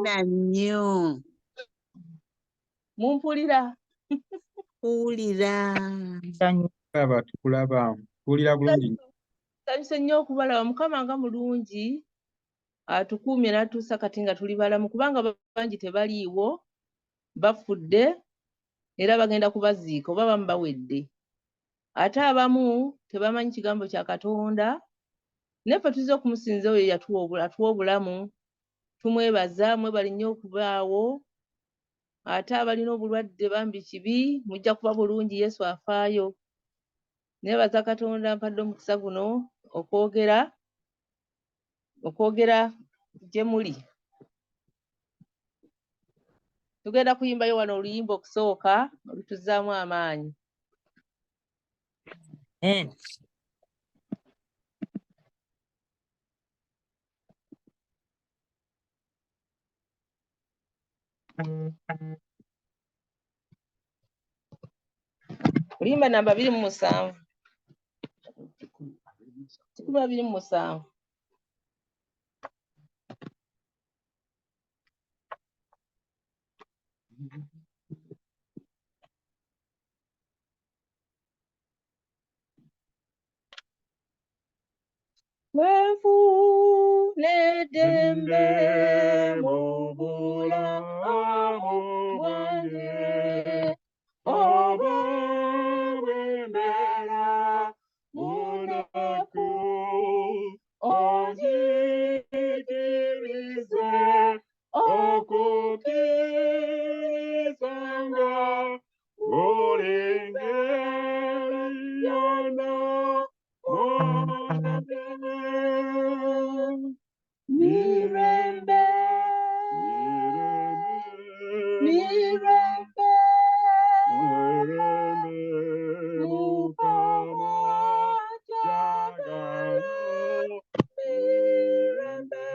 Nnyo. Mumpulira? Kuwulira. Tulaba, tukulaba, tuwulira bulungi. Nsanyuse nnyo okubalaba. Mukama nga mulungi, atukuumye n'atuusa kati nga tuli balamu, kubanga bangi tebaliiwo, bafudde era bagenda kubaziika oba bamu bawedde, ate abamu tebamanyi kigambo kya Katonda. Naye ffe tuzze okumusinza oyo atuwa obulamu. Tumwebaza, mwebale nnyo okubaawo. Ate abalina obulwadde, bambi kibi, mujja kuba bulungi, Yesu afaayo. Neebaza Katonda mpadde omukisa guno okwogera gye muli. Tugenda kuyimbayo wano oluyimba okusooka olutuzzaamu amaanyi. Amen. Oluyimba namba 27, 127. Bwenfuna eddembe mu bulamu bwange, oba bwembeera mu nnaku, onjigirize okukkirizanga buli ngeri yonna. Mirembe, mirembe, Mukama njagala mirembe.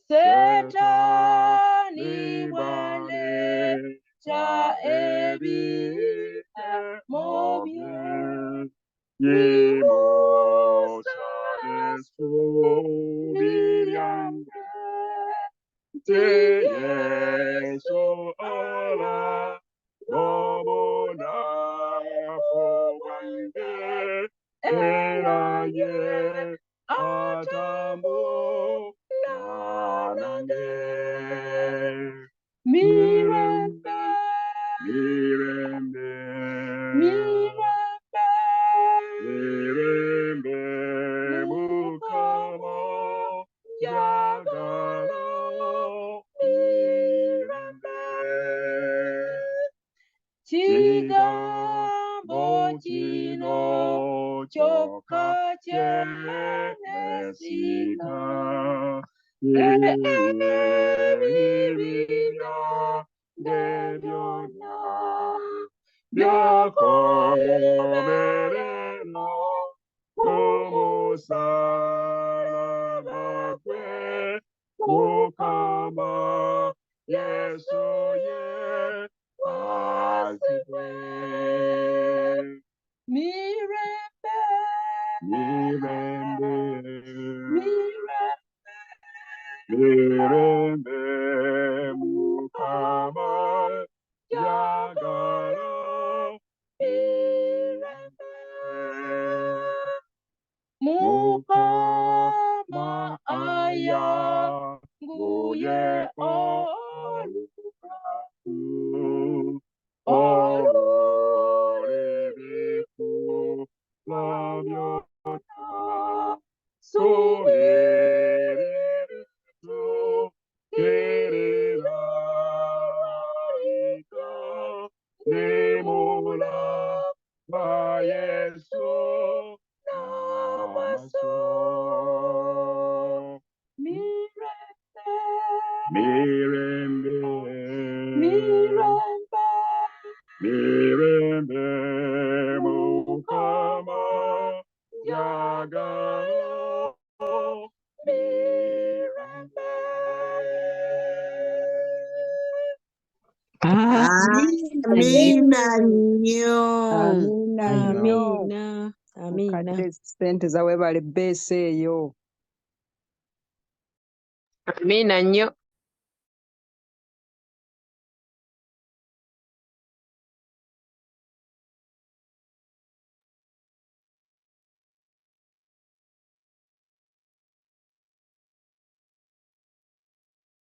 Setaani bw'aleeta ebikemo bye, yimusa essuubi lyange nti Yesu alaba obunafu bwange, era ye atambula nange. Mirembe, mirembe, mirembe, mirembe, Mukama njagala mirembe. Kigambo kino kyokka kye neesiga, ebibi byange byonna byakomerera ku musaalaba gwe. Mukama Yesu yeebazibwe. Mirembe, mirembe, mirembe, mirembe, Mukama njagala mirembe. Mukama ayanguye olunaku olw'ebikula byonna, ssuubi lirituukirira ndimulaba Yesu n'amaaso. Mirembe, mirembe, mirembe, mirembe, Mukama njagala mirembe. Amiina nnyo. Amiina nnyo. Amiina. Amiina. Mukadde, ssente zaweebale bbeesi eyo. Amiina nnyo.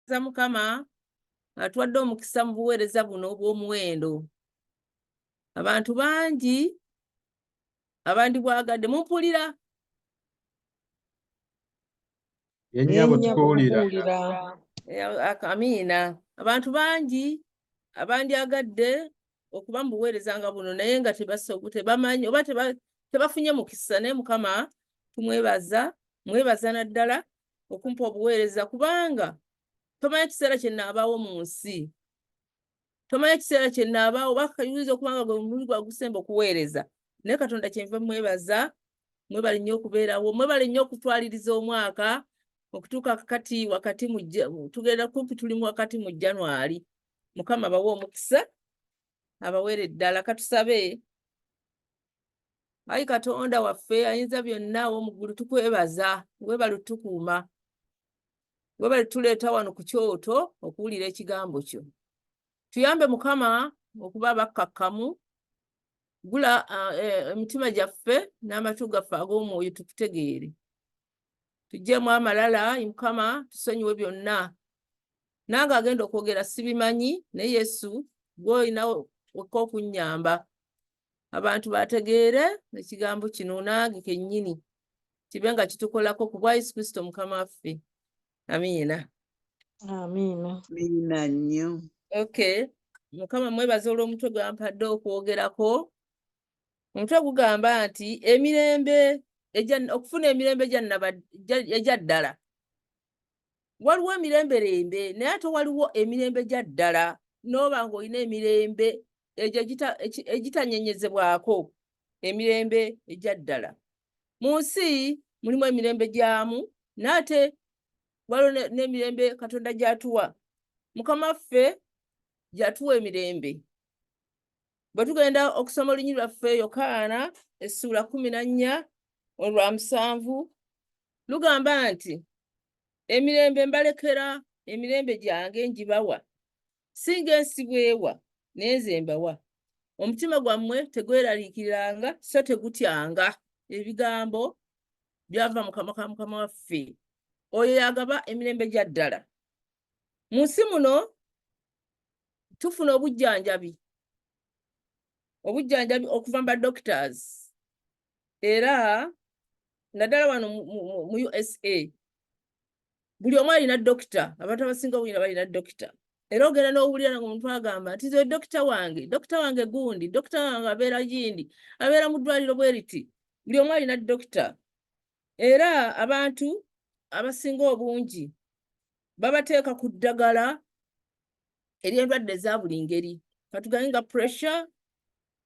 Za Mukama atuwadde omukisa mu buweereza buno obw'omuwendo. Abantu bangi abandibwagadde mumpulira? Ye nnyabo tukuwulira. Amiina. Abantu bangi abandyagadde okuba mu buweereza nga buno naye nga tebamanyi oba tebafunye mukisa, naye Mukama tumwebaza, mwebaza naddala okumpa obuweereza kubanga tomanyi kiseera kye nnaabaawo mu nsi, tomanyi kiseera kye nnaabaawo, oba kayinza okuba nga gwe mulundi gwa gusemba okuweereza, naye Katonda kyenva mwebaza. Mwebale nnyo okubeerawo, mwebale nnyo okutwaliriza omwaka okutuuka kati wakati mu tugenda kumpi tuli mu wakati mu January. Mukama abawe omukisa, abaweere ddala. Katusabe. Ayi Katonda waffe ayinza byonna ow'omu ggulu, tukwebaza, weebale otukuuma, weebale tuleeta wano ku kyoto okuwulira ekigambo kyo. Tuyambe Mukama okuba abakkakkamu, gula emitima gyaffe n'amatu gaffe ag'omwoyo tukutegeere. Tuggyemu amalala, Mukama, tusonyiwe byonna. Nange agenda okwogera sibimanyi, naye Yesu gw'olina wekka okunnyamba. Abantu bategeere ekigambo kino nange kennyini kibe nga kitukolako ku bwa Yesu Kristo Mukama waffe. Amiina. Amiina. Amiina nnyo. Okay. Mukama mwebaza olw'omutwe gwampadde okwogerako. Omutwe gugamba nti emirembe okufuna emirembe egya ddala. Waliwo emiremberembe naye ate waliwo emirembe gya ddala, n'oba ng'olina emirembe egyo egitanyenyezebwako, emirembe egya ddala. Mu nsi mulimu emirembe gyamu, naye ate waliwo n'emirembe Katonda gy'atuwa. Mukama waffe yatuwa emirembe. Bwe tugenda okusoma olunyiriri lwaffe Yokaana essuula 14 olwa 7 lugamba nti emirembe mbalekera, emirembe gyange ngibawa, si ng'ensi bw'ewa, naye nze mbawa. Omutima gwammwe tegweraliikiriranga so tegutyanga. Ebigambo byava mu kamwa ka Mukama waffe. Oyo yagaba emirembe gya ddala. Mu nsi muno tufuna obujjanjabi, obujjanjabi okuva mu ba doctors, era naddala wano mu USA buli omu alina dokita, abantu abasinga obungi balina dokita. Era ogenda n'owulira nga omuntu agamba nti nze dokita wange, dokita wange gundi, dokita wange abeera gindi, abeera mu ddwaliro bwe riti. Buli omu alina dokita. Era abantu abasinga obungi babateeka ku ddagala ery'endwadde eza buli ngeri. Katugambe nga pressure,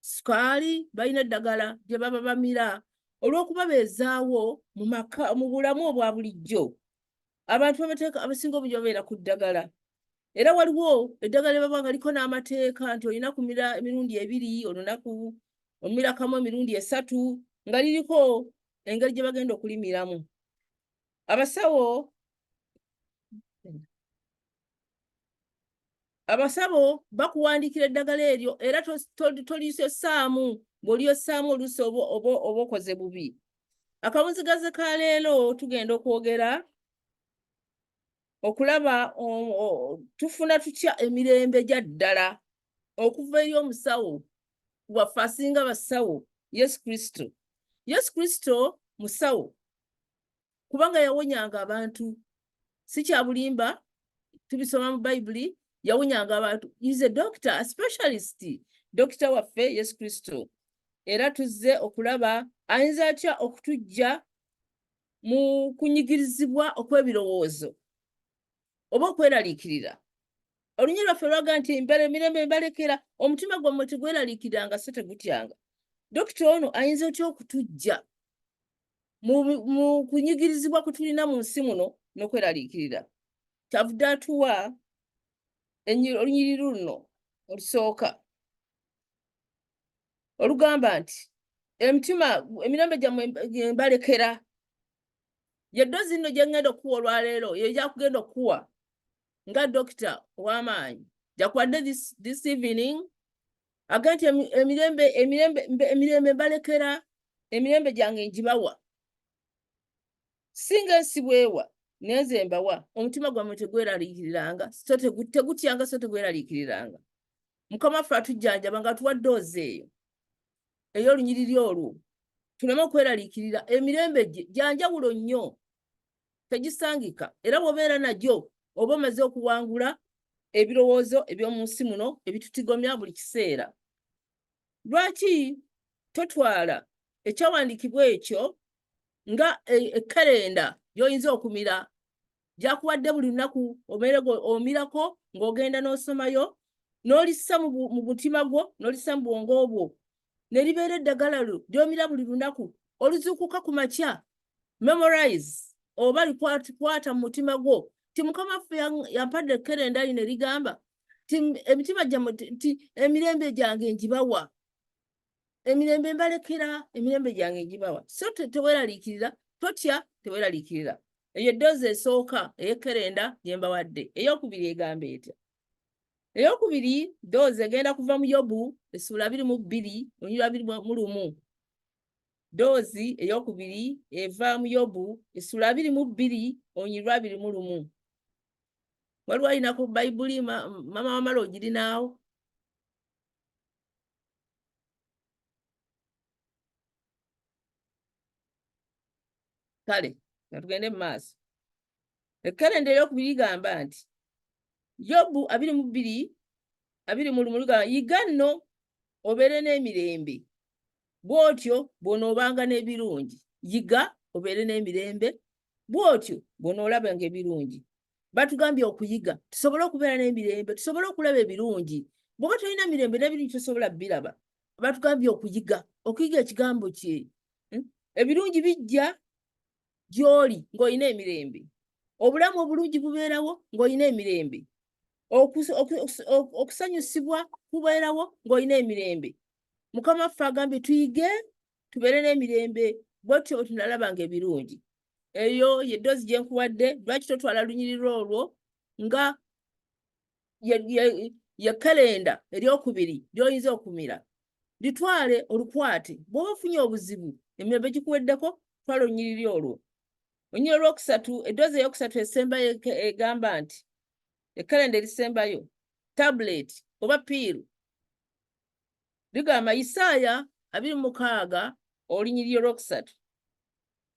sukaali, balina eddagala gye baba bamira olw'okubabeezaawo mu maka, mu bulamu obwa bulijjo. Abantu babateeka, abasinga obungi babeera ku ddagala. Era waliwo eddagala lye baba nga liko n'amateeka nti olina kumira emirundi 2 olunaku, omira kamu emirundi 3, nga liriko engeri gye bagenda okulimiramu. Abasawo bakuwandiikira eddagala eryo era toliyossaamu, bw'oliyossaamu oluusi oba okoze bubi. Akawunzigaze ka leero tugenda okwogera okulaba tufuna tutya emirembe gya ddala okuva eri omusawo waffe asinga basawo, Yesu Kristo. Yesu Kristo musawo kubanga yawonyanga abantu, si kya bulimba, tubisoma mu Bayibuli, yawonyanga abantu. He is a doctor, a specialist, dokita waffe Yesu Kristo. Era tuzze okulaba ayinza atya okutuggya mu kunyigirizibwa okw'ebirowoozo oba okweraliikirira. Olunyiriri lwaffe lwaga nti emirembe mbalekera, omutima gwammwe tegweraliikiriranga so tegutyanga. Dokita ono ayinza otya okutuggya mu kunyigirizibwa kwe tulina mu nsi muno n'okweraliikirira? Kyavudde atuwa olunyiriri luno olusooka olugamba nti emitima, emirembe gyammwe mbalekera. Ye ddozi nno gye ŋŋenda okukuwa olwaleero ye gyakugenda okukuwa nga dokita ow'amaanyi gyakuwadde this evening aga nti emirembe emirembe emirembe mbalekera emirembe gyange ngibawa singa ensi bwewa naye nze mbawa omutima gwammwe tegweraliikiriranga so tegutyanga so tegweraliikiriranga. Mukama waffe atujjanjaba nga atuwa ddoozi eyo ey'olunyiriri olwo tuleme okweraliikirira. Emirembe gye gya njawulo nnyo, tegisangika, era bw'obeera nagyo oba omaze okuwangula ebirowoozo eby'omu nsi muno ebitutigomya buli kiseera. Lwaki totwala ekyawandiikibwa ekyo nga ekkerenda gy'oyinza okumira gyakuwadde buli lunaku obeere omirako ng'ogenda n'osomayo n'olissa mu mutima gwo n'olissa mu bwongo bwo ne libeera eddagala lyo ly'omira buli lunaku oluzuukuka ku makya. Memorize oba likwata mu mutima gwo ti Mukama waffe yampadde ekkerenda lino erigamba ti emitima gyammwe ti emirembe gyange ngibawa, emirembe mbalekera, emirembe gyange ngibawa. So teweraliikirira, totya, teweraliikirira. Eyo eddoozi esooka ey'ekkerenda gye mbawadde. Ey'okubiri egamba etya? Ey'okubiri ddoozi egenda kuva mu Yobu essuula 22 olunyiriri 21. Ddoozi ey'okubiri eva mu Yobu essuula 22 olunyiriri 21. Waliwo alina ku Bayibuli? Mama wamala ogirinaawo? Kale nga tugende mu maaso. Ekkalenda ey'okubiri igamba nti Yobu 22:21 ligamba, yiga nno obeere n'emirembe, bw'otyo bw'onoobanga n'ebirungi. Yiga obeere n'emirembe, bw'otyo bw'onoolabanga ebirungi. Batugambye okuyiga tusobole okubeera n'emirembe, tusobole okulaba ebirungi. Bw'oba tolina mirembe n'ebirungi tosobola biraba. Batugambye okuyiga, okuyiga ekigambo kye. Ebirungi bijja gy'oli ng'olina emirembe. Obulamu obulungi bubeerawo ng'olina emirembe. Okusanyusibwa kubeerawo ng'olina emirembe. Mukama waffe agambye tuyige tubeere n'emirembe, bwetutyo bwe tunalabanga ebirungi. Eyo ye ddoozi gye nkuwadde. Lwaki totwala lunyiriri olwo nga ye kalenda eryokubiri ly'oyinza okumira? Litwale olukwate. Bw'oba ofunye obuzibu, emirembe gikuweddeko, twala olunyiriri olwo. Olunyiriri olwokusatu, eddoozi eyokusatu esembayo egamba nti ekkalenda erisembayo, tablet oba piiru, ligamba Isaaya 26 olunyiriri olwokusatu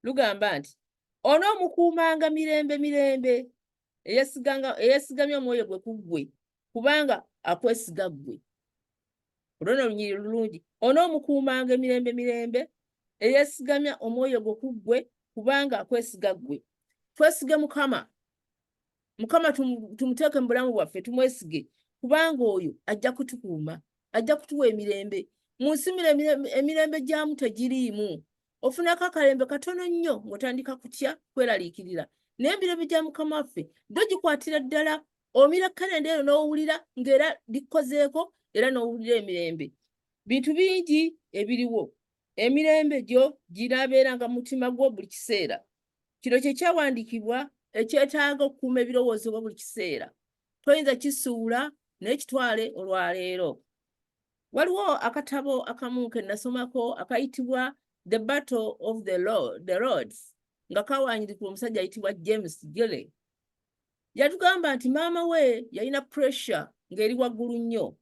lugamba nti onoomukuumanga mirembe mirembe eyeesigamya omwoyo gwe ku ggwe, kubanga akwesiga ggwe. Olwo nno olunyiriri lulungi. Onoomukuumanga emirembe mirembe eyeesigamya omwoyo gwe ku ggwe, kubanga akwesiga ggwe. Twesige Mukama. Mukama tumuteeke mu bulamu bwaffe, tumwesige, kubanga oyo ajja kutukuuma, ajja kutuwa emirembe. Mu nsi emirembe gyamu tegiriimu. Ofunako akalembe katono nnyo ng'otandika kutya, kweraliikirira. Naye emirembe gya Mukama waffe do gikwatira ddala. Omira kalenda eyo n'owulira ng'era likukozeeko, era n'owulira emirembe. Bintu bingi ebiriwo. Emirembe gyo ginaabeeranga mu mutima gwo buli kiseera. Kino kye kyawandiikibwa ekyetaaga okukuuma ebirowoozo bwo buli kiseera. Toyinza kisuula, naye kitwale olwaleero. Waliwo akatabo akamu ke nasomako akayitibwa The Battle of the Lords, nga kawandiikibwa omusajja ayitibwa James Gilley. Yatugamba nti maama we yalina pressure ng'eri waggulu nnyo.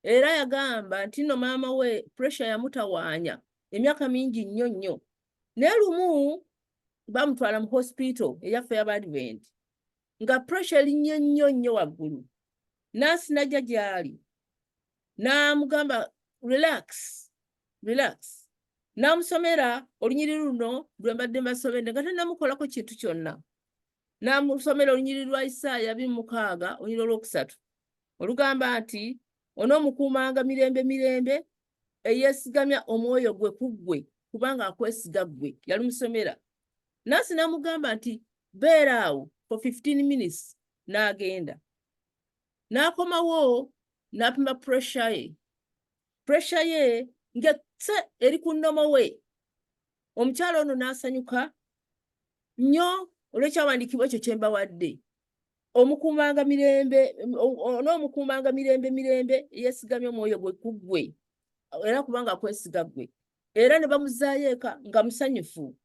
Era yagamba nti nno maama we pressure yamutawaanya emyaka mingi nnyo nnyo. Naye lumu bamutwala mu hospital eyaffe y'Abadvent nga pressure erinnye nnyo nnyo waggulu. Nansi najja gy'ali n'amugamba relax, relax. N'amusomera olunyiriri luno lwe mbadde mbasomedde nga tannamukolako kintu kyonna. N'amusomera olunyiriri lwa Isaaya 26 olunyiriri olwokusatu olugamba nti onoomukuumanga mirembe mirembe eyeesigamya omwoyo gwe ku ggwe, kubanga akwesiga ggwe. Yalumusomera. Nansi n'amugamba nti beera awo for 15 minutes, n'agenda. N'akomawo n'apima pressure ye. Pressure ye ng'esse eri ku nnomo we. Omukyala ono n'asanyuka. Nnyo olw'ekyawandiikibwa ekyo kye mbawadde. Omukuumanga mirembe, onoomukuumanga mirembe mirembe, yeesigamye omwoyo gwe ku ggwe, era kubanga akwesiga ggwe. Era ne bamuzzaayo eka nga musanyufu.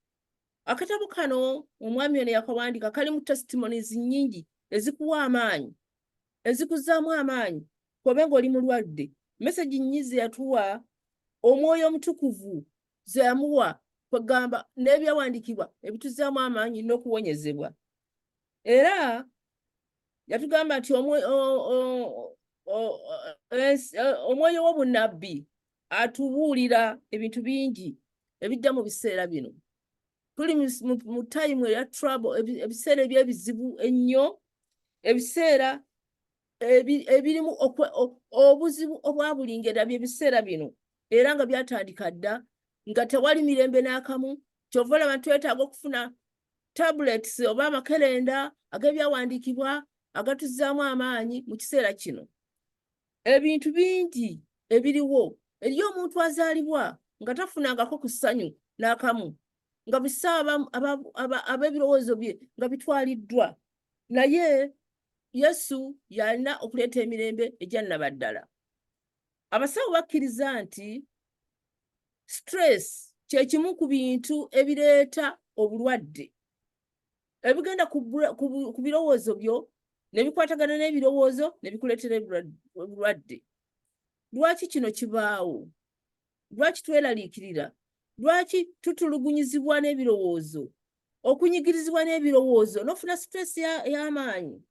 Akatabo kano omwami ono yakawandiika kalimu testimonies nnyingi ezikuwa amaanyi, ezikuzzaamu amaanyi kobe ng'oli mulwadde. Message nnyi ze yatuwa omwoyo omutukuvu ze yamuwa, kwegamba n'ebyawandiikibwa ebituzzaamu amaanyi n'okuwonyezebwa. Era yatugamba nti omwoyo w'obunnabbi atubuulira ebintu bingi ebijja mu biseera bino. Tuli mu time eya trouble, ebiseera eby'ebizibu ennyo, ebiseera ebirimu obuzibu obwa buli ngeri by'ebiseera bino, era nga byatandika dda nga tewali mirembe n'akamu. Kyova olaba twetaaga okufuna tablets oba amakerenda ag'ebyawandiikibwa agatuzzaamu amaanyi mu kiseera kino. Ebintu bingi ebiriwo. Eriyo omuntu azaalibwa nga tafunangako ku ssanyu n'akamu, nga bisaawa ab'ebirowoozo bye nga bitwaliddwa, naye Yesu yalina okuleeta emirembe egya nnabaddala. Abasawo bakkiriza nti stress kye kimu ku bintu ebireeta obulwadde ebigenda ku birowoozo byo ne bikwatagana n'ebirowoozo ne bikuleetera obulwadde. Lwaki kino kibaawo? Lwaki tweraliikirira? Lwaki tutulugunyizibwa n'ebirowoozo, okunyigirizibwa n'ebirowoozo n'ofuna stress y'amaanyi?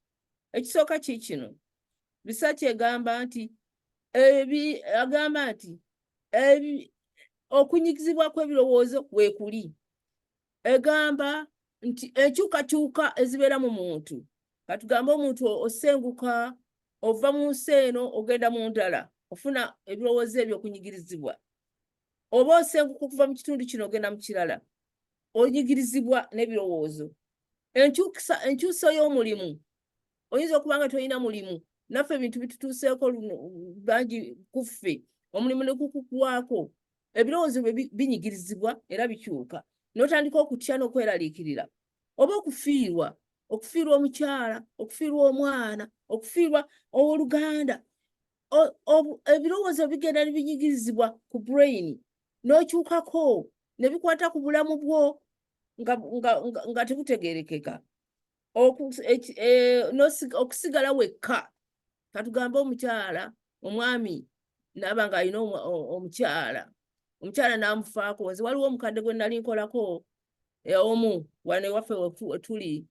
Ekisooka ki kino, research egamba nti agamba nti okunyigizibwa kw'ebirowoozo weekuli. Egamba nti enkyukakyuka ezibeera mu muntu, katugambe omuntu osenguka ova mu nsi eno ogenda mu ndala, ofuna ebirowoozo ebyo okunyigirizibwa, oba osenguka okuva mu kitundu kino ogenda mu kirala, onyigirizibwa n'ebirowoozo. Enkyusa y'omulimu, oyinza okuba nga tolina mulimu, naffe ebintu bitutuuseeko luno bangi ku ffe, omulimu ne gukuggwaako, ebirowoozo bye binyigirizibwa era bikyuka, n'otandika okutya n'okweraliikirira, oba okufiirwa omukyala, okufiirwa omwana, okufiirwa owooluganda. Ebirowoozo bigenda ne binyigirizibwa ku brain n'okyukako ne bikwata ku bulamu bwo nga tebutegeerekeka. Okusigala wekka, katugambe omukyala, omwami n'aba ng'alina omukyala, omukyala n'amufaako. Nze waliwo omukadde gwe nali nkolako omu wano ewaffe wetuli,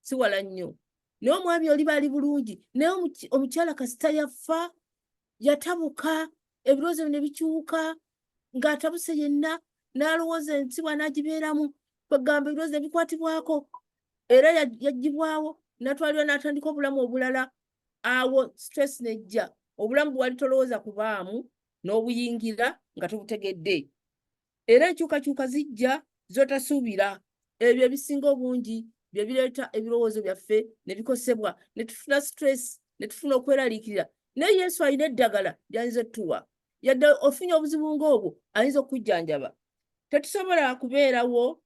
si wala nnyo, naye omwami oli baali bulungi, naye omukyala kasita yafa yatabuka, ebirowoozo ne bikyuka ng'atabuse yenna, n'alowooza ensi bw'anaagibeeramu, kwegamba ebirowoozo ne bikwatibwako, era yaggyibwawo n'atwalibwa n'atandika obulamu obulala. Awo stress nejja, obulamu bwe wali tolowooza kubaamu n'obuyingira nga tobutegedde, era enkyukakyuka zijja z'otasuubira. Ebyo ebisinga obungi bye bireeta ebirowoozo byaffe ne bikosebwa, ne tufuna stress, ne tufuna okweraliikirira. Naye Yesu alina eddagala ly'ayinza otuwa. Yadde ofunye obuzibu ng'obwo, ayinza okukujjanjaba. Tetusobola kubeerawo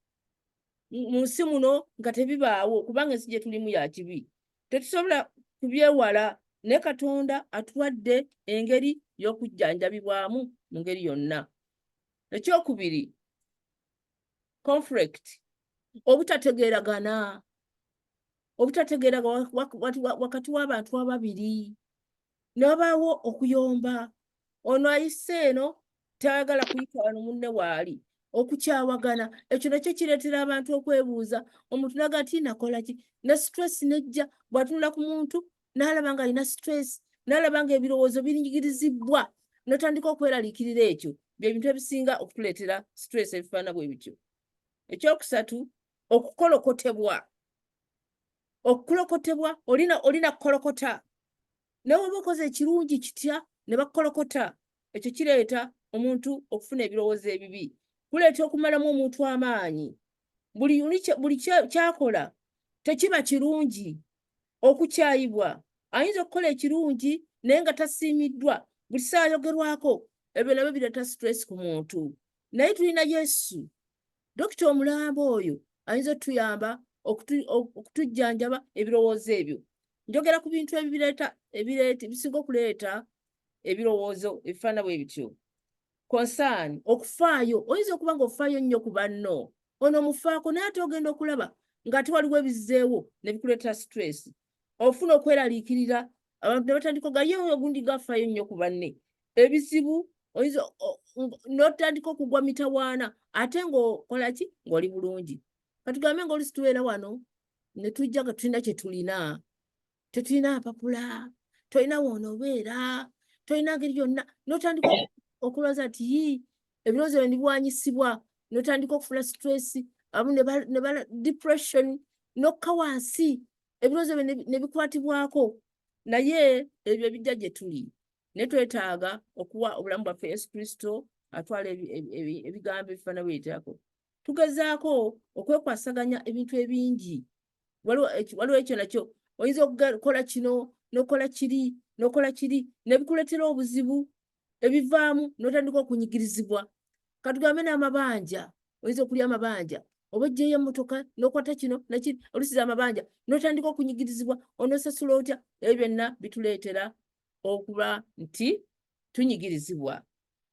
mu nsi muno nga tebibaawo, kubanga ensi gye tulimu ya kibi. Tetusobola kubyewala, naye Katonda atuwadde engeri y'okujjanjabibwamu mu ngeri yonna. Ekyokubiri, conflict, obutategeeragana, obutategeeragana wakati w'abantu ababiri, ne wabaawo okuyomba. Ono ayise eno tayagala kuyita wano munne waali, okukyawagana. Ekyo nakyo kireetera abantu okwebuuza. Omuntu naga nti nakola ki? Ne stress nejja bw'atunula ku muntu n'alaba nga alina stress, n'alaba nga ebirowoozo binyigirizibwa, n'otandika okweraliikirira. Ekyo bye bintu ebisinga okutuleetera stress ebifaanana bwe bityo. Ekyokusatu, okukolokotebwa. Okukolokotebwa, olina kukolokota, naye oba okoze ekirungi kitya ne bakukolokota, ekyo kireeta omuntu okufuna ebirowoozo ebibi, kuleeta okumalamu omuntu amaanyi. Buli kyakola tekiba kirungi. Okukyayibwa, ayinza okukola ekirungi naye nga tasiimiddwa, buli ssaawa ayogerwako. Ebyo nabyo bireeta stress ku muntu. Naye tulina Yesu, dokita omulamba oyo ayinza otuyamba. okutujjanjaba ebirowoozo ebyo. Njogera ku bintu ebireeta ebireeta ebisinga okuleeta ebirowoozo ebifaanana bwe bityo. Concern, okufaayo. Oyinza okuba ng'ofaayo nnyo ku banno, ono omufaako, naye ate ogenda okulaba ng'ate waliwo ebizzeewo ne bikuleetera stress. Ofuna okweraliikirira, abantu ne batandika oga ye oyo gundi gafaayo nnyo ku banne. Ebizibu oyinza n'otandika okugwa mitawaana ate ng'okola ki, ng'oli bulungi. Katugambe ng'olusi tubeera wano ne tujja nga tulina kye tulina, tetulina mpapula, tolina w'onoobeera, tolina ngeri yonna, n'otandika okulowooza nti yii, ebirowoozo byo ne biwanyisibwa, n'otandika okufuna stress, abamu ne bala depression, n'okka wansi, ebirowoozo byo ne bikwatibwako. Naye ebyo ebijja gye tuli, naye twetaaga okuwa obulamu bwaffe Yesu Kristo atwala ebigambo ebifaanana bwe bitako. Tugezaako okwekwasaganya ebintu ebingi. Waliwo ekyo nakyo oyinza okukola kino n'okola kiri n'okola kiri ne bikuleetera obuzibu ebivaamu, n'otandika okunyigirizibwa. Katugambe n'amabanja, oyinza okulya amabanja, oba ojjeyo emmotoka n'okwata kino nakiri, olusiza amabanja n'otandika okunyigirizibwa, onoosasula otya? Ebyo byonna bituleetera okuba nti tunyigirizibwa.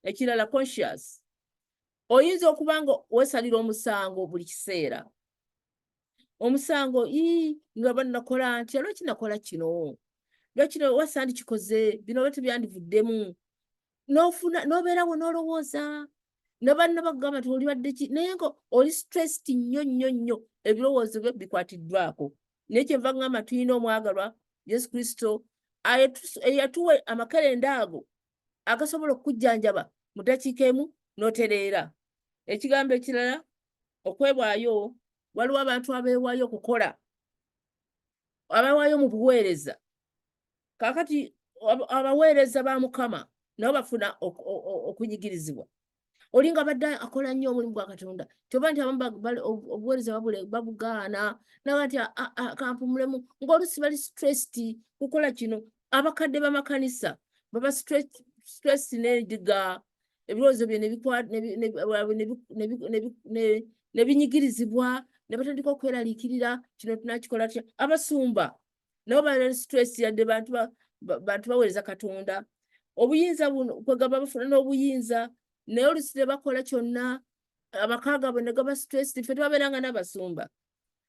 Ekirala, conscious, oyinza okuba nga weesalira omusango buli kiseera. Omusango, ii, nga nakola ntya, lwaki nakola kino, lwaki wasandikikoze bino, oba tebyandivuddemu, n'ofuna n'obeerawo n'olowooza ne banno bakugamba nti olibadde ki, naye nga oli stressed nnyo nnyo nnyo, ebirowoozo byo bikwatiddwako. Naye kyenva ngamba tulina omwagalwa Yesu Kristo eyatuwa amakerenda ago agasobola okukujjanjaba mu ddakiika emu n'otereera. Ekigambo ekirala, okwewaayo. Waliwo abantu abeewaayo okukola, abawaayo mu buweereza. Kaakati abaweereza ba Mukama nabo bafuna okunyigirizibwa. Oli nga badde akola nnyo omulimu gwa Katonda, kyova nti abamu obuweereza babugaana, naga nti kampumulemu, ng'olusi bali stressed kukola kino. Abakadde b'amakanisa baba stressed n'endiga, ebirowoozo bye ne binyigirizibwa, ne batandika okweraliikirira, kino tunakikola tutya? Abasumba nabo bali stress, yadde bantu baweereza Katonda. Obuyinza buno kwegamba bafuna n'obuyinza, naye olusi tebakola kyonna, amaka gaabwe ne gaba stressed. Ffe tubabeeranga n'abasumba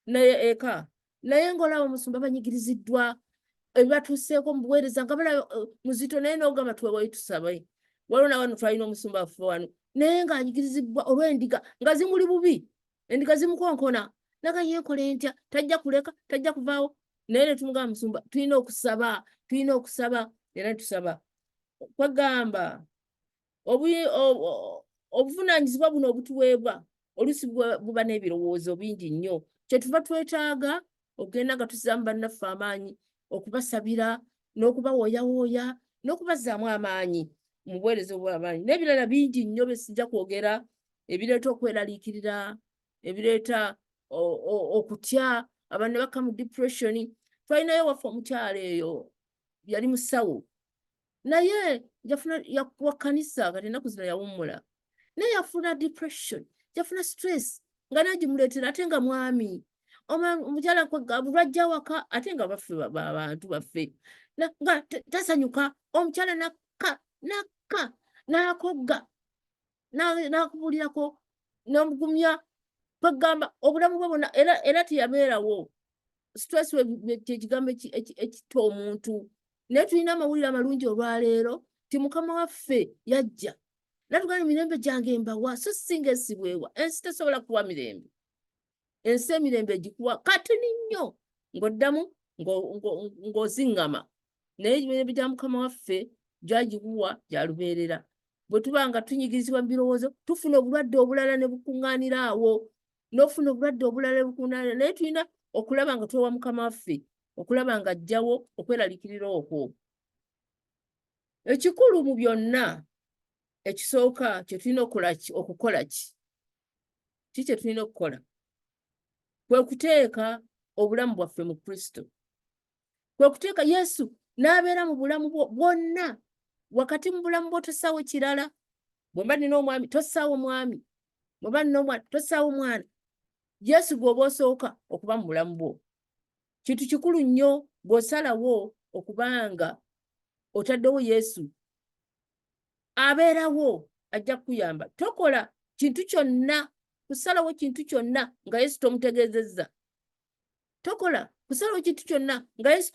naye eka, naye ng'olaba omusumba banyigiriziddwa ebibatuuseeko mu buweereza, nga balaba muzito, naye n'ogamba twewayo tusabe. Waliwo nawano twalina omusumba waffe wano, naye ng'anyigirizibbwa olw'endiga nga zimuli bubi, endiga zimukonkona, naga yenkole ntya, tajja kuleka, tajja kuvaawo. Naye ne tumugamba, musumba, tulina okusaba, tulina okusaba, era tusaba. Kwegamba obuvunaanyizibwa buno obutuweebwa oluusi buba n'ebirowoozo bingi nnyo. Kyetuva twetaaga okugenda nga tuzzaamu bannaffe amaanyi, okubasabira n'okubawooyawooya n'okubazzaamu amaanyi mu buweereza obw'amaanyi, n'ebirala bingi nnyo bye sijja kwogera, ebireeta okweraliikirira, ebireeta okutya, abantu ne bakka mu depression. Twalinayo waffe omukyala eyo, yali musawo, naye yafuna wa kkanisa, kati ennaku zino yawummula, naye yafuna depression, yafuna stress nga nagimuleetera, ate nga mwami omukyala lwajja awaka, ate nga baffe bantu baffe nga tasanyuka. Omukyala nakka nakka n'akogga n'akubulirako n'omugumya, kwegamba obulamu bwe bwonna era teyabeerawo. Stress kyekigambo ekitta omuntu. Naye tulina amawulire amalungi olwaleero ti Mukama waffe yajja natugamba, "Emirembe gyange mbawa, so singa ensi bwewa." Ensi tesobola kuwa mirembe. Ensi emirembe egikuwa katini nnyo ng'oddamu ng'oziŋŋama, naye emirembe gya Mukama waffe gyagikuwa gyalubeerera. Bwe tuba nga tunyigirizibwa mu birowoozo, tufuna obulwadde obulala ne bukuŋŋaanira awo, n'ofuna obulwadde obulala ne bukuŋŋaanira. Naye tulina okulaba nga twewa Mukama waffe okulaba nga ajjawo okweraliikirira okwo. Ekikulu mu byonna, ekisooka kye tulina okukola ki, ki kye tulina okukola, kwe kuteeka obulamu bwaffe mu Kristo, kwe kuteeka Yesu n'abeera mu bulamu bwo bwonna. Wakati mu bulamu bwo tossaawo kirala. Bwe mba nina omwami, tossaawo mwami. Bwe mba nina omwana, tossaawo mwana. Yesu gw'oba osooka okuba mu bulamu bwo. Kintu kikulu nnyo bw'osalawo okubanga otaddewo Yesu, abeerawo, ajja kukuyamba. Tokola kintu kyonna, kusalawo kintu kyonna nga Yesu tomutegeezezza. Tokola kusalawo kintu kyonna nga Yesu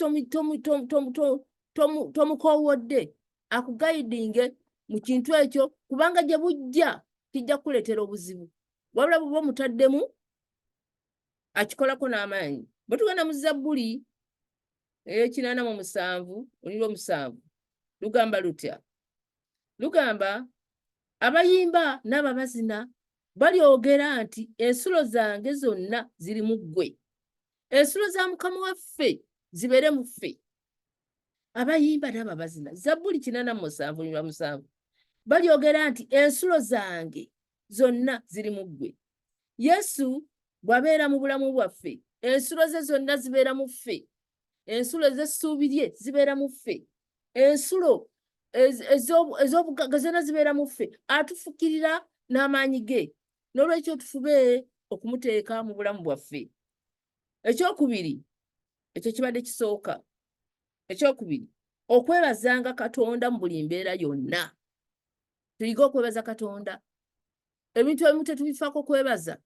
tomukoowodde akugayidinge mu kintu ekyo, kubanga gye bujja kijja kukuleetera obuzibu. Wabula bw'oba omutaddemu, akikolako n'amaanyi. Bwe tugenda mu Zabbuli 87 olunyiriri 7, lugamba lutya? Lugamba, abayimba n'abo abazina balyogera nti, ensulo zange zonna ziri mu ggwe. Ensulo za Mukama waffe zibeere mu ffe. Abayimba n'abo abazina, Zabbuli 87 olunyiriri 7, balyogera nti, ensulo zange zonna ziri mu ggwe. Yesu bw'abeera mu bulamu bwaffe, ensulo ze zonna zibeera mu ffe. Ensulo ez'essuubi lye zibeera mu ffe. Ensulo ez'obugagga zonna zibeera mu ffe. Atufukirira n'amaanyi ge. N'olwekyo tufube okumuteeka mu bulamu bwaffe. Ekyokubiri, ekyo kibadde kisooka. Ekyokubiri, okwebazanga Katonda mu buli mbeera yonna. Tuyige okwebaza Katonda. Ebintu ebimu tetubifaako kwebaza.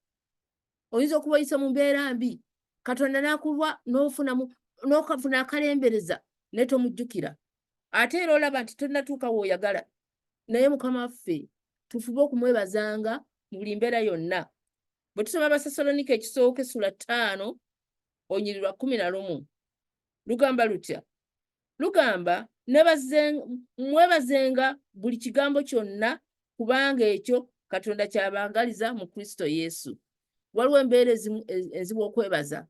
Oyinza okuba oyise mu mbeera mbi, Katonda n'akulwa n'okafuna akalembereza, naye tomujjukira. Ate era olaba nti tonnatuuka w'oyagala. Naye Mukama waffe tufube okumwebazanga mu buli mbeera yonna. Bwe tusoma Abasessaloniika ekisooka essula 5 olunyiriri lwa 11, lugamba lutya? Lugamba, mwebazenga buli kigambo kyonna, kubanga ekyo Katonda kyabangaliza mu Kristo Yesu. Waliwo embeera ezimu enzibu okwebaza.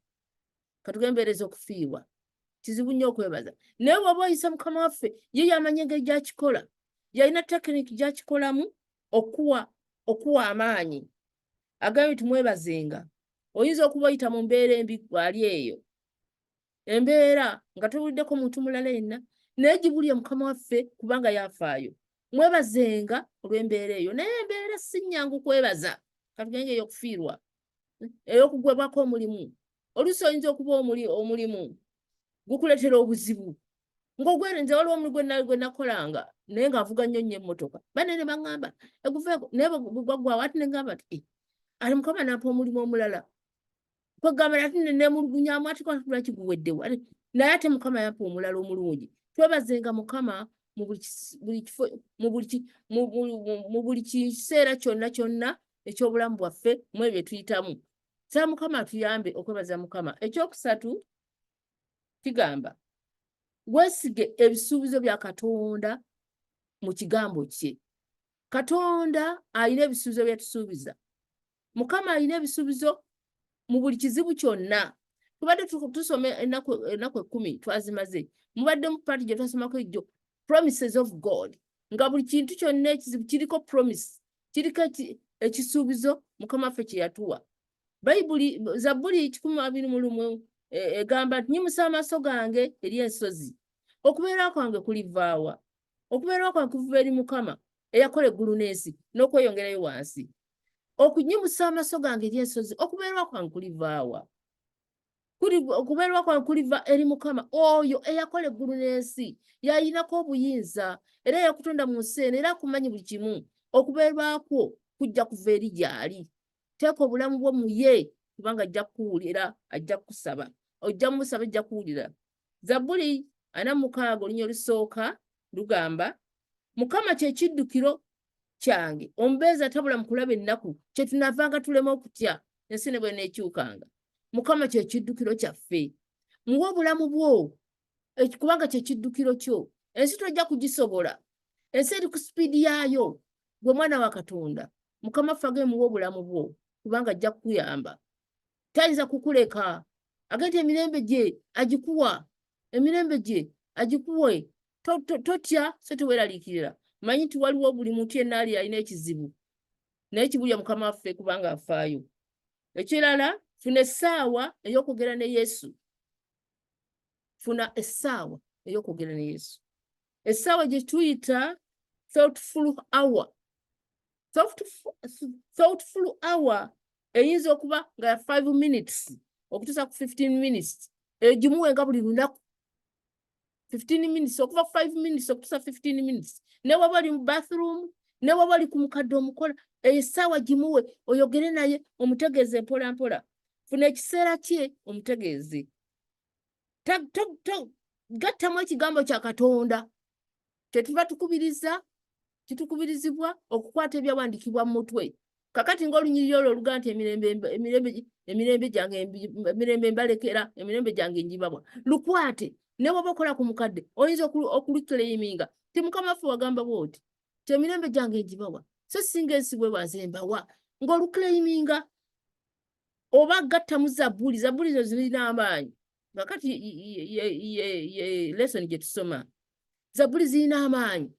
Katugambe embeera ez'okufiirwa, kizibu nnyo okwebaza. Naye bw'oba oyisa Mukama waffe, ye y'amanyi engeri gy'akikola, yalina tekiniki gy'akikolamu okuwa amaanyi. Agambye tumwebazenga. Oyinza okuba oyita mu mbeera embi bw'ali eyo, embeera nga towuliddeko muntu mulala yenna, naye gibulye Mukama waffe kubanga yafaayo. Mwebazenga olw'embeera eyo. Naye embeera si nnyangu kwebaza. Katugende ey'okufiirwa, ey'okugwebwako omulimu. Oluusi oyinza okuba omulimu gukuleetera obuzibu ng'ogwerenze. Waliwo omulimu gwe nakolanga, naye ng'avuga nnyo nnyo emmotoka. Banene baŋŋamba eguveeko, naye bwe gwaggwawo ate ne ŋŋamba nti, eh, ali Mukama nampa omulimu omulala. Kwegamba ate nemulugunyamu ate lwaki guweddewo, naye ate Mukama yampa omulala omulungi. Twebazenga Mukama mu buli kifo, mu buli kiseera kyonna kyonna eky'obulamu bwaffe, mu ebyo tuyitamu. Saba Mukama atuyambe okwebaza Mukama. Ekyokusatu kigamba, weesige ebisuubizo bya Katonda mu kigambo kye. Katonda alina ebisuubizo byatusuubiza. Mukama alina ebisuubizo mu buli kizibu kyonna. Tubadde tusoma ennaku 10, twazimaze. Mubadde mu part gye twasomako ejjo, promises of God, nga buli kintu kyonna ekizibu kiriko promise, kiriko ekisuubizo Mukama waffe kye yatuwa. Bayibuli, Zabbuli 121 egamba nti, nyimusa amaaso gange eri ensozi, okubeera kwange kulivaawa? Okubeera kwange kuva eri Mukama eyakola eggulu n'ensi. N'okweyongerayo wansi, okunyimusa amaaso gange eri ensozi, okubeerwa kwange kulivaawa? Okubeerwa kwange kuliva eri Mukama oyo eyakola eggulu n'ensi. Yayinako obuyinza era yakutonda mu nsi eno, era akumanyi buli kimu. Okubeerwa kwo kujja kuva eri gy'ali. Teeka obulamu bwo mu ye, kubanga ajja kukuwulira, ajja kukusaba, ojja mumusaba, ajja kuwulira. Zabbuli 46 olunya olusooka lugamba, Mukama kye kiddukiro kyange, omubeezi atabula mu kulaba ennaku, kye tunaavanga tulema okutya, ensi ne bweneekyukanga. Mukama kye kiddukiro kyaffe. Muwe obulamu bwo, kubanga kye kiddukiro kyo. Ensi tojja kugisobola, ensi eri ku sipiidi yaayo. Gwe mwana wa Katonda, Mukama ffe muwe obulamu bwo, kubanga ajja kukuyamba, tayinza kukuleka. Agenda emirembe gye agikuwa, emirembe gye agikuwe. Totya so teweeraliikirira. Manyi nti waliwo buli muntu yenna ali alina ekizibu, naye kibulya Mukama waffe kubanga afaayo. Ekirala, funa essaawa ey'okwogera ne Yesu. Funa essaawa ey'okwogera ne Yesu, essaawa gye tuyita thoughtful hour. Thoughtful hour. Eyinza okuba nga ya 5 minutes okutuusa ku 15 minutes, egimuwenga buli lunaku 15 minutes, okuva ku 5 minutes okutuusa 15 minutes. Ne waba oli mu bathroom, ne waba oli ku mukadde omukola, essaawa gimuwe oyogere naye, omutegeeze mpola mpola. Funa ekiseera kye omutegeeze. Gattamu ekigambo kya Katonda. Kyetuva tukubiriza, kitukubirizibwa okukwata ebyawandiikibwa mu mutwe. Kakati ng'olunyiriri olwo oluga nti emirembe emirembe emirembe gyange emirembe mbalekera, emirembe gyange njibabwa, lukwate. Ne bw'oba okola ku mukadde oyinza okuluclaiminga ti Mukama waffe wagamba bw'oti ti emirembe gyange ngibawa, so singa ensi bwe bwanze mbawa, ng'oluclaiminga oba gattamu zabbuli. Zabbuli zo zirina amaanyi. Kakati ye lesson gye tusoma, zabbuli zirina amaanyi.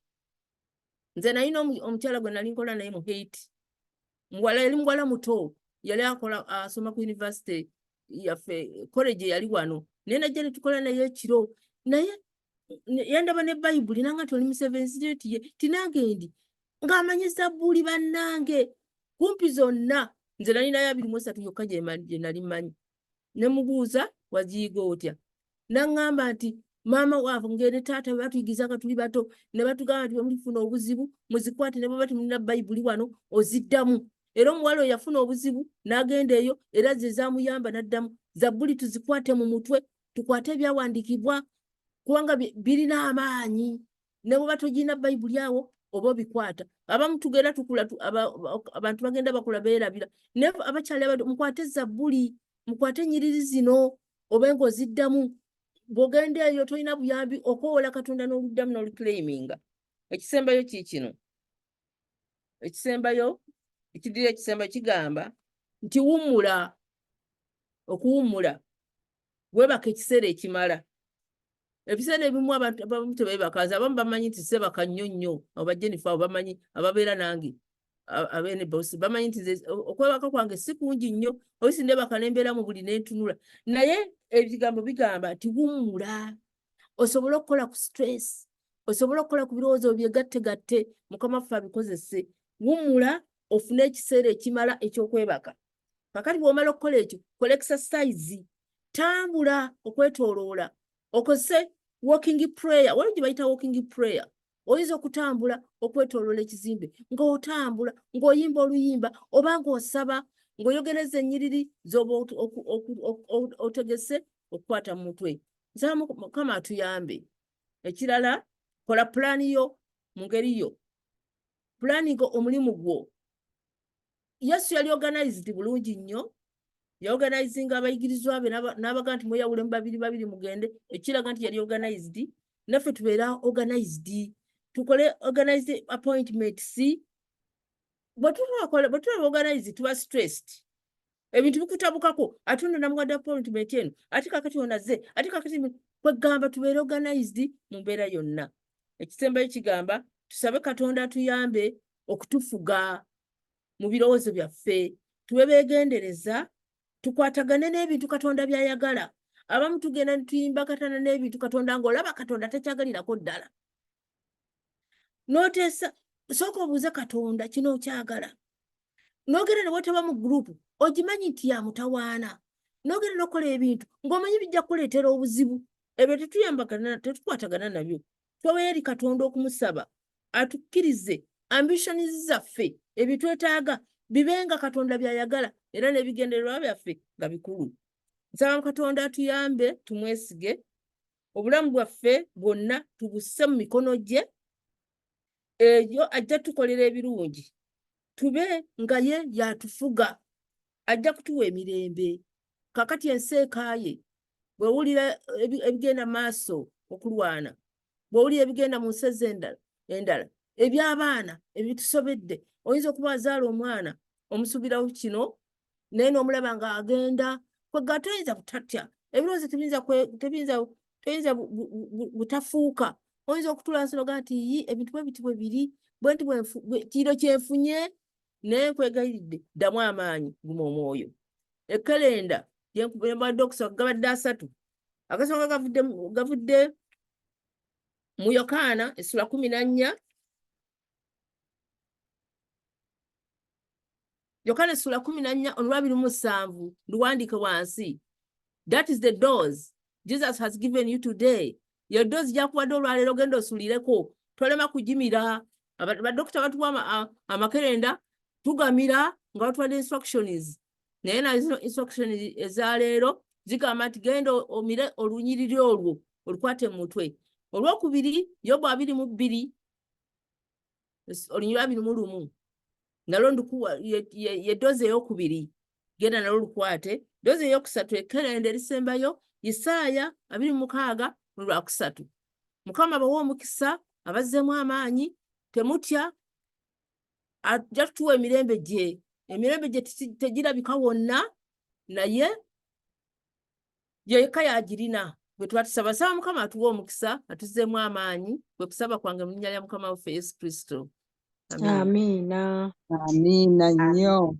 Nze nalina omukyala gwe nali nkola naye mu Haiti, muwala, yali muwala muto, yali akola, asoma ku university yaffe, college yali wano, naye najja ne tukola naye ekiro. Naye yandaba ne Bayibuli nanga nti oli Musevensi ye tinange ndi ng'amanyi zabbuli bannange kumpi zonna. Nze nalinayo 23 yokka gye nali mmanyi. Ne mubuuza, "Wagiyiga otya?" Naŋŋamba nti maama wange ne taata bwe batuyigiza nga tuli bato, ne batugamba nti bwe mulifuna obuzibu muzikwate, ne bweba temulina Bayibuli wano oziddamu. Era omuwala oyo yafuna obuzibu n'agenda eyo, era ze zamuyamba n'addamu zabbuli. Tuzikwate mu mutwe, tukwate ebyawandiikibwa kubanga birina amaanyi. Ne bweba togirina Bayibuli awo oba obikwata. Abamu tugenda tukula, abantu bagenda bakula beerabira, naye abakyali abato mukwate zabbuli, mukwate ennyiriri zino obe ng'oziddamu. Bw'ogenda eyo tolina buyambi, okoowola Katonda n'oluddamu n'oluclaiminga. Ekisembayo kii kino, ekisembayo ekiddira, ekisembayo kigamba nti wummula. Okuwummula, weebaka ekiseera ekimala. Ebiseera ebimu abantu abamu tebeebaka. Nze abamu bamanyi nti sebaka nnyo nnyo. Abo ba Jennifer abo bamanyi, ababeera nange abeene bosi bamanyi nti nze okwebaka kwange si kungi nnyo. Oluusi ndebaka nembeera mu buli nentunula, naye ebigambo bigamba nti wummula osobole okukola ku stress, osobole okukola ku birowoozo byegattegatte, Mukama waffe abikozese. Wummula, ofune ekiseera ekimala ekyokwebaka. Kakati bw'omala okukola ekyo, kola exercise, tambula okwetooloola, okozese walking prayer. Waliwo gye bayita walking prayer. Oyinza okutambula okwetooloola ekizimbe ng'otambula ng'oyimba oluyimba oba ng'osaba ng'oyogereza ennyiriri z'oba otegese okukwata mu mutwe. Nsaba Mukama atuyambe. Ekirala, kola pulaani yo mu ngeri yo, pulaninga omulimu gwo. Yesu yali organized bulungi nnyo. Yaorganizinga abayigirizwa be n'abaga nti mweyawulemu babiri babiri mugende, ekiraga nti yali organized. Naffe tubeera organized, tukole organized appointments. Bwe tulaba organized tuba stressed, ebintu bikutabukako, ate ono namuwadde appointment eno, ate kakati onaze, ate kakati. Kwegamba tubeere organized mu mbeera yonna. Ekisembayo kigamba tusabe Katonda atuyambe okutufuga mu birowoozo byaffe, tube beegendereza, tukwatagane n'ebintu Katonda by'ayagala. Abamu tugenda ne tuyimbakatana n'ebintu Katonda, ng'olaba Katonda takyagalirako ddala, n'oteesa. Sooka obuuze Katonda, kino okyagala? N'ogenda ne wetaba mu gurupu ogimanyi nti ya mutawaana, n'ogenda n'okola ebintu ng'omanyi bijja kukuleetera obuzibu. Ebyo tetuyambagana, tetukwatagana nabyo. Tweweyo eri Katonda okumusaba atukkirize ambitions zaffe, ebitwetaaga bibe nga Katonda by'ayagala, era n'ebigendererwa byaffe nga bikulu. Nsaba Katonda atuyambe, tumwesige, obulamu bwaffe bwonna tubusse mu mikono gye. Eyo ajja tukolera ebirungi, tube nga ye yatufuga, ajja kutuwa emirembe. Kakati ensi ekaaye. Bw'owulira ebigenda maaso okulwana, bw'owulira ebigenda mu nsi ez'endala endala, eby'abaana ebitusobedde, oyinza okuba azaala omwana omusuubirawo kino, naye n'omulaba ng'agenda kwega, toyinza butatya. Ebirowoozo tebiyinza, toyinza butafuuka. Oyinza okutuula nsi noga nti yi ebintu bwe biti bwe biri, bwe nti kiro kyenfunye, naye nkwegayiridde ddamu amaanyi, guma omwoyo. Ekkalenda gyembadde okusooka gabadde asatu. Akasooka gavudde mu Yokaana essula 14. Yokaana essula 14 olwa 27, luwandiike wansi. That is the dose Jesus has given you today. Your dose gyakuwadde olwaleero, genda osulireko, tolema kugimira. Badokita batuwa amakerenda, tugamira nga batuwadde instructions, naye na zino instructions ezaleero zigamba nti genda omire olunyiriri olwo, olukwate mu mutwe. Olwokubiri, Yobu 22, olunyiriri 21, nalwo ndukuwa, ye dose eyokubiri, genda nalwo lukwate. Dose eyokusatu, ekkerenda erisembayo, Isaaya 26 olwakusatu. Mukama abawe omukisa, abazzeemu amaanyi, temutya, ajja tutuwa emirembe gye. Emirembe gye tegirabika wonna, naye yekka yagirina. Bwe tuba tusaba, saba Mukama atuwe omukisa, atuzzeemu amaanyi. Bwe kusaba kwange mu linnya lya Mukama waffe Yesu Kristo. Amiina. Amiina. Amiina nnyo.